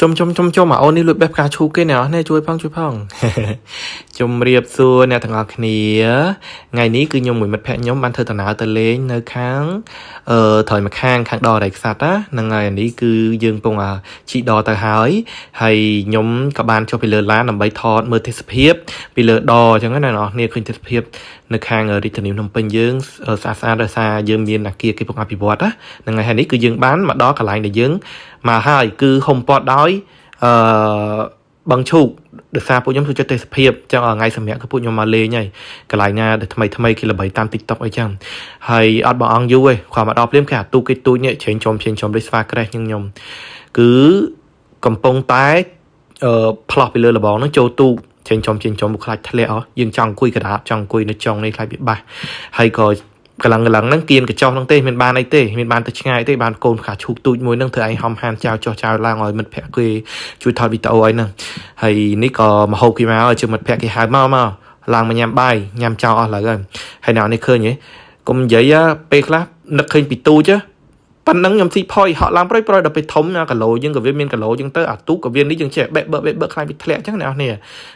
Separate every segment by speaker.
Speaker 1: ជុំជុំជុំជុំអាអូននេះលួចបេះផ្កាឈូកគេអ្នកនរជួយផងជួយផង ជំរាបសួរអ្នកទាំងអស់គ្នាថ្ងៃនេះគឺខ្ញុំមួយមិត្តភក្តិខ្ញុំបានធ្វើដំណើរទៅលេងនៅខាងអឺថយមកខាងខាងដរៃខ្សាត់ណាហ្នឹងហើយអានេះគឺយើងកំពុងអាជីដទៅហើយហើយខ្ញុំក៏បានចុះពីលើឡានដើម្បីថតមើលទេសភាពពីលើដអញ្ចឹងណាអ្នកនរគ្នាឃើញទេសភាពនៅខាងរាជធានីភ្នំពេញយើងស្អាតស្អាតដោយសារយើងមានអាគារគេកំពុងអភិវឌ្ឍណាហ្នឹងហើយហើយនេះគឺយើងបានមកដល់កន្លែងដែលយើងមកហើយគឺហុំព័ទ្ធដោយអឺបឹងឈូកដោយសារពួកខ្ញុំចូលចិត្តទេសភាពចឹងថ្ងៃសម្រាប់គឺពួកខ្ញុំមកលេងហើយកន្លែងណាដែលថ្មីថ្មីគេល្បីតាម TikTok អីចឹងហើយអត់បងអង្គយូរទេគ្រាន់មកដល់ភ្លាមគេអាទូគេទូចនេះច្រេងចំច្រេងចំដូចស្វាក្រេះខ្ញុំខ្ញុំគឺកំពុងតែអឺផ្លោះពីលើលបងហ្នឹងចូលទូកច្រេងចំច្រេងចំខ្លាចធ្លាក់អស់យើងចង់អង្គុយកដាចង់អង្គុយនៅចុងនេះខ្លាចវាបាសហើយក៏កន្លងកន្លងហ្នឹងគៀនកញ្ចោះហ្នឹងទេមានបានអីទេមានបានទៅឆ្ងាយទេបានកូនផ្កាឈូកទូចមួយហ្នឹងធ្វើឯងហំហានចៅចោះចៅឡើងឲ្យមិត្តភក្តិគេជួយថតវីដេអូអីហ្នឹងហើយនេះក៏មកហូបគេមកជាមិត្តភក្តិគេហៅមកមកឡើងមកញ៉ាំបាយញ៉ាំចោលអស់ឡើយហើយហើយអ្នកនេះឃើញទេកុំនិយាយពេលខ្លះនឹកឃើញពីទូចប៉ុណ្ណឹងខ្ញុំស៊ីផុយហក់ឡើងប្រុយប្រុយដល់ពេលធំណាគីឡូយើងក៏វាមានគីឡូយើងទៅអាទូកក៏វានេះយើងចេះបែកបើកបែកបើកខ្លាចវាធ្លាក់អញ្ចឹងអ្នកនរ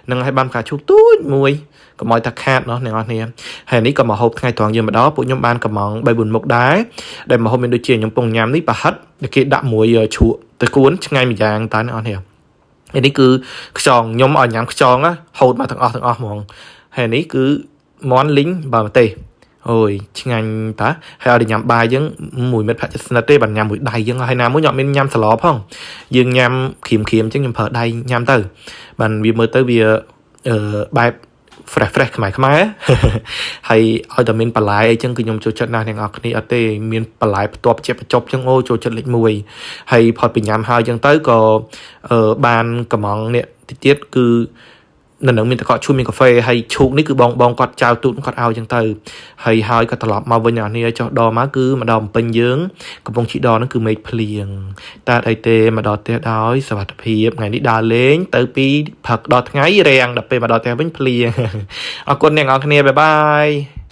Speaker 1: នឹងឲ្យបានផ្កាឈូកទូចមួយកុំឲ្យថាខាតណោះអ្នកនរហើយនេះក៏មកហូបថ្ងៃត្រង់យើងមកដល់ពួកខ្ញុំបានកំង3 4មុខដែរដែលមកហូបមានដូចជាខ្ញុំពងញ៉ាំនេះប្រហិតដែលគេដាក់មួយជ្រក់ទៅគួនឆ្ងាញ់ម្យ៉ាងតើអ្នកនរនេះគឺខ្យងខ្ញុំឲ្យញ៉ាំខ្យងហូតមកទាំងអស់ទាំងអស់ហ្មងហើយនេះគឺមន់លីងបើម្ទេសអូយឆ្ងាញ់តាហើយឲ្យតែញ៉ាំបាយយើងមួយមិត្តភក្តិចិត្តស្និទ្ធទេបានញ៉ាំមួយដៃយើងហើយណាមួយខ្ញុំអត់មានញ៉ាំសឡផងយើងញ៉ាំក្រៀមក្រៀមអញ្ចឹងខ្ញុំប្រើដៃញ៉ាំទៅបានវាមើលទៅវាអឺបែប fresh fresh ខ្មែរខ្មែរហើយឲ្យតែមានបន្លែអីចឹងគឺខ្ញុំចូលចិត្តណាស់អ្នកនរគ្នាអត់ទេមានបន្លែផ្ទាប់ជាបញ្ចប់ចឹងអូចូលចិត្តលេខ1ហើយផុតពីញ៉ាំហើយចឹងទៅក៏អឺបានកំងនេះតិចទៀតគឺនៅនឹងមានតកកឈូកមានកាហ្វេហើយឈូកនេះគឺបងបងគាត់ចៅទូតគាត់ឲ្យចឹងទៅហើយហើយក៏ត្រឡប់មកវិញអ្នកនេះចុះដល់មកគឺមកដល់បំពេញយើងកំពុងជីដហ្នឹងគឺមេឃភ្លៀងតែអីទេមកដល់ផ្ទះដោយសុវត្ថិភាពថ្ងៃនេះដើរលេងទៅពីព្រឹកដល់ថ្ងៃរាំងដល់ពេលមកដល់ផ្ទះវិញភ្លៀងអរគុណអ្នកនរគ្នាbye bye.